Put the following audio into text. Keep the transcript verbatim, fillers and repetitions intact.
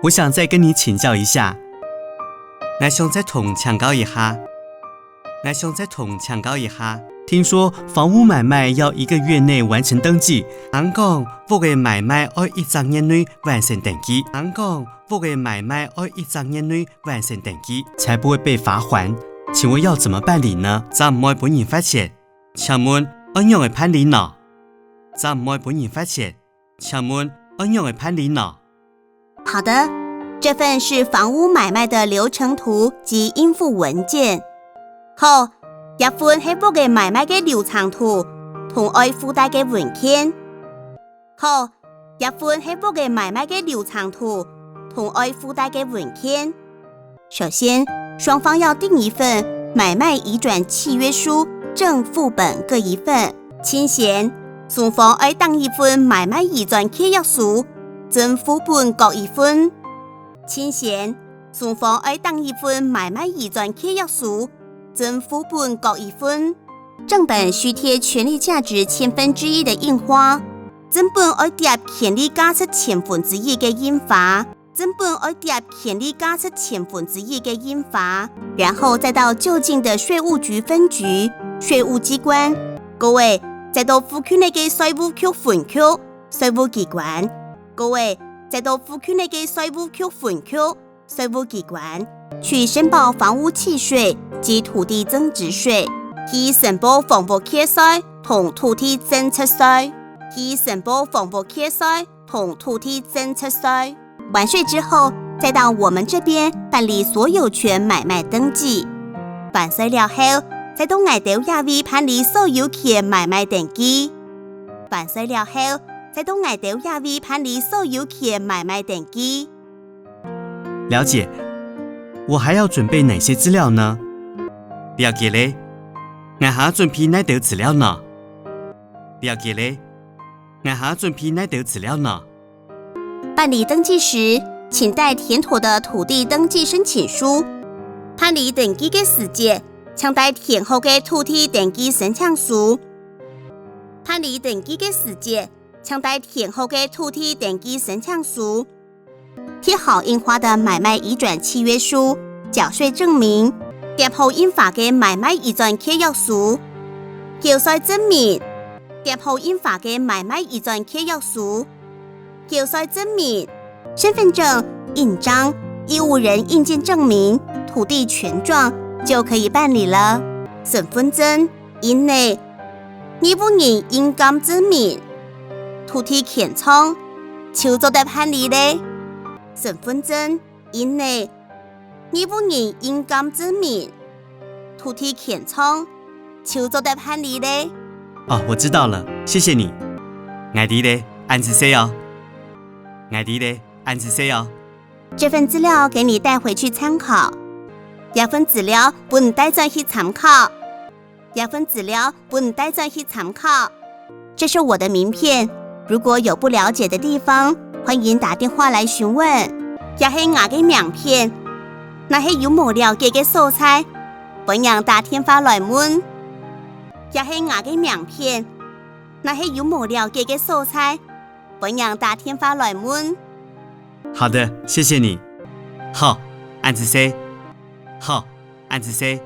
我想再跟你请教一下。𠊎想再同你请教一下。𠊎想再同你请教一下。听说房屋买卖要一个月内完成登记。聽講屋个買賣愛一隻月內完成登記。聽講屋个買賣愛一隻月內完成登記，才不會被罚款。请问要怎么办理呢？正毋會分人罰錢。请问愛仰仔辦理呢？正毋會分人罰錢。请问愛仰仔辦理呢？好的，这份是房屋买卖的流程图及应附文件。好，這份係屋个買賣个流程圖同愛附帶个文件。好，這份係屋个買賣个流程圖同愛附帶个文件。首先，双方要订一份买卖移转契约书正副本各一份。请先，双方愛订一份买卖移转契约书正副本各一份。请先，双方爱订一份买卖移转契约书正副本各一份。正本需贴权利价值千分之一的印花，正本爱贴权利价值千分之一个印花。正本爱贴权利价值千分之一个印花，然后再到就近的税务局分局、税务机关，各位再到附近个个税务局分局、税务机关，各位再到附近个个个税务局分局、 税务机关，去申报房屋契税及土地增值税，去申报房屋契税同土地增值税，去申报房屋契税同土地增值税。完税之后，再到我们这边办理所有权买卖登记。完税了后，再到𠊎兜这位办理所有权买卖登记。完税了后，再到𠊎兜这位办理所有权买卖登记。 了解。我还要准备哪些资料呢？了解了。𠊎還愛準備哪兜資料呢？了解了。𠊎還愛準備哪兜資料呢？办理登记时，请带填妥的土地登记申请书。办理登记个时节，请带填好个土地登记申请书。办理登记个时节，请带填好个土地登记申请书。 贴好印花的买卖移转契约书、缴税证明，贴好印花个买卖移转契约书、繳稅证明，贴好印花个买卖移转契约书、繳稅证明、身份证、印章、义务人印鉴证明、土地权状就可以办理了。身份证、印仔、义务人印鉴证明、土地权状就做得办理了。 身份证、印仔、义务人印鉴证明、土地权状就做得办理了。哦，我知道了，谢谢你。𠊎知了，恁仔細哦。𠊎知了，恁仔細哦。这份资料给你带回去参考。这份资料分你带转去参考。 这份资料分你带转去参考。这是我的名片，如果有不了解的地方，欢迎打电话来询问。这係𠊎个名片，若係有無了解个所在，欢迎打电话来问。这係𠊎个名片，若係有無了解个所在，欢迎打电话来问。好的，谢谢你。好，恁仔細。好，恁仔細。